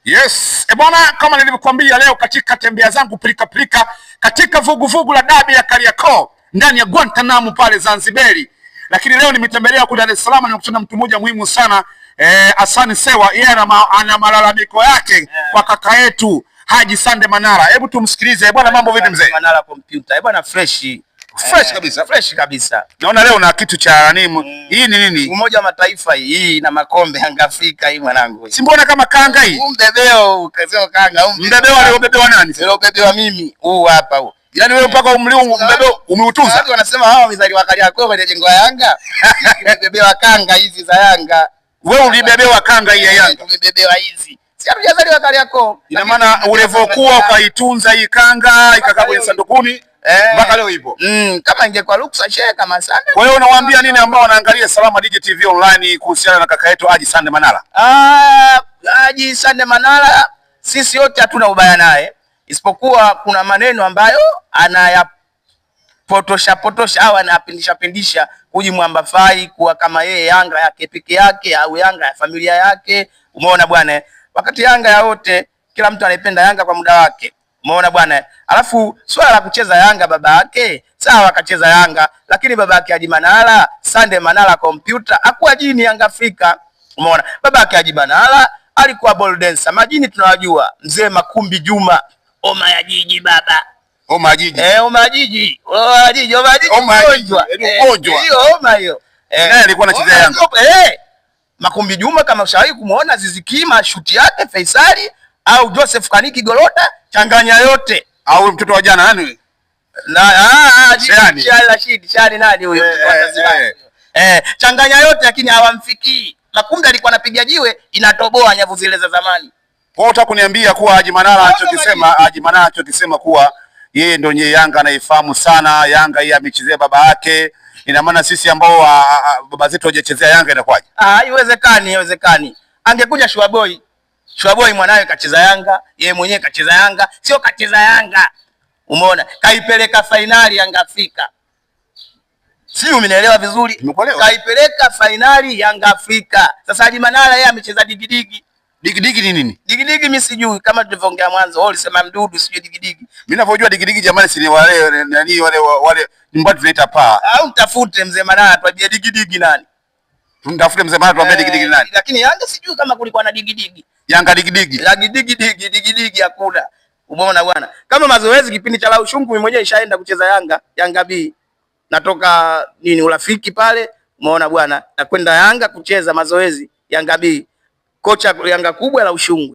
Yes, e bwana, kama nilivyokuambia leo katika tembea zangu pilika pilika katika vuguvugu la dabi ya Kariakoo ndani ya Guantanamo pale Zanzibari, lakini leo nimetembelea huko Dar es Salaam, nimekutana na mtu mmoja muhimu sana Asani Sewa. Yeye ana malalamiko yake kwa kaka yetu Haji Sande Manara. Hebu tumsikilize bwana. Mambo vipi mzee? Manara kompyuta. Eh bwana, fresh. Fresh kabisa. Fresh kabisa. Naona leo na kitu cha nani? Hii ni nini? Umoja wa Mataifa hii na makombe Yanga Afrika hii mwanangu. Si mbona kama kanga hii? Mbebeo ukasema kanga, Mbebeo aliobebewa nani? Aliobebewa mimi huu hapa huu. Yaani wewe mpaka umri huu mbebeo umeutunza? Watu wanasema hawa wamezaliwa Kariakoo kwenye jengo la Yanga. Nimebebewa kanga hizi za Yanga. Wewe ulibebewa kanga hii ya Yanga? Tumebebewa hizi. Si hatujazaliwa Kariakoo. Ina maana ulivyokuwa ukaitunza hii kanga ikakaa kwenye sandukuni mpaka leo ipo. Kama ingekuwa ruksa shehe kama sana. Kwa hiyo unawaambia nini ambao wanaangalia Salama Digital TV Online kuhusiana na kaka yetu Haji Sande Manara? Haji Sande Manara sisi wote hatuna ubaya naye, isipokuwa kuna maneno ambayo anayapotosha potosha au anayapindisha pindisha kujimwamba fai kuwa kama yeye Yanga yake peke yake au Yanga ya familia yake. Umeona bwana, wakati Yanga ya wote, kila mtu anaipenda Yanga kwa muda wake. Umeona bwana. Alafu swala la kucheza Yanga baba yake, sawa akacheza Yanga, lakini baba yake Haji Manara, Sande Manara kompyuta, hakuwa jini Yanga Afrika. Umeona? Baba yake Haji Manara alikuwa ball dancer. Majini tunawajua, mzee Makumbi Juma, Oma ya jiji baba. Oma ya jiji. Oma ya jiji. Oma ya jiji, Oma ya jiji. Oma ya jiji. Ugonjwa. Ugonjwa. Hiyo oma hiyo. Naye alikuwa anachezea Yanga. Makumbi Juma kama ushawahi kumuona Zizikima shuti yake Faisali au Joseph Kaniki Golota, changanya yote. Au mtoto wa jana nani? Na Shani. Shani Rashid, Shani nani huyo? Changanya yote lakini hawamfikii. Makumbi alikuwa anapiga jiwe inatoboa nyavu zile za zamani. Kwa hiyo unataka kuniambia kuwa Haji Manara anachokisema, Haji Manara anachokisema kuwa yeye ndio nye Yanga anaifahamu sana, Yanga hii amechezea baba yake. Ina maana sisi ambao baba zetu hawajachezea Yanga inakuwaje? Haiwezekani, haiwezekani. Angekuja Shua Boy. Shua Boy mwanawe kacheza Yanga, yeye mwenyewe kacheza Yanga, sio kacheza Yanga. Umeona? Kaipeleka fainali Yanga Afrika. Sio, umenielewa vizuri? Nimekuelewa. Kaipeleka fainali Yanga Afrika. Sasa Haji Manara yeye amecheza digidigi. Digidigi ni nini? Digidigi mimi sijui, kama tulivyoongea mwanzo, wewe ulisema mdudu sijui digidigi. Mimi ninavyojua digidigi jamani, si ni wale nani wale wale nyumbani tunaita paa. Au mtafute mzee Manara tuambie digidigi nani? Tumtafute mzee Manara tuambie digidigi nani? Lakini Yanga sijui kama kulikuwa na digidigi. Yanga digidigi. La digidigi, digidigi hakuna. Umeona bwana? Kama mazoezi kipindi cha Laushungu mimi mwenyewe nishaenda kucheza Yanga, Yanga B. Natoka nini urafiki pale, umeona bwana, nakwenda Yanga kucheza mazoezi Yanga B. Kocha Yanga kubwa la Ushungu.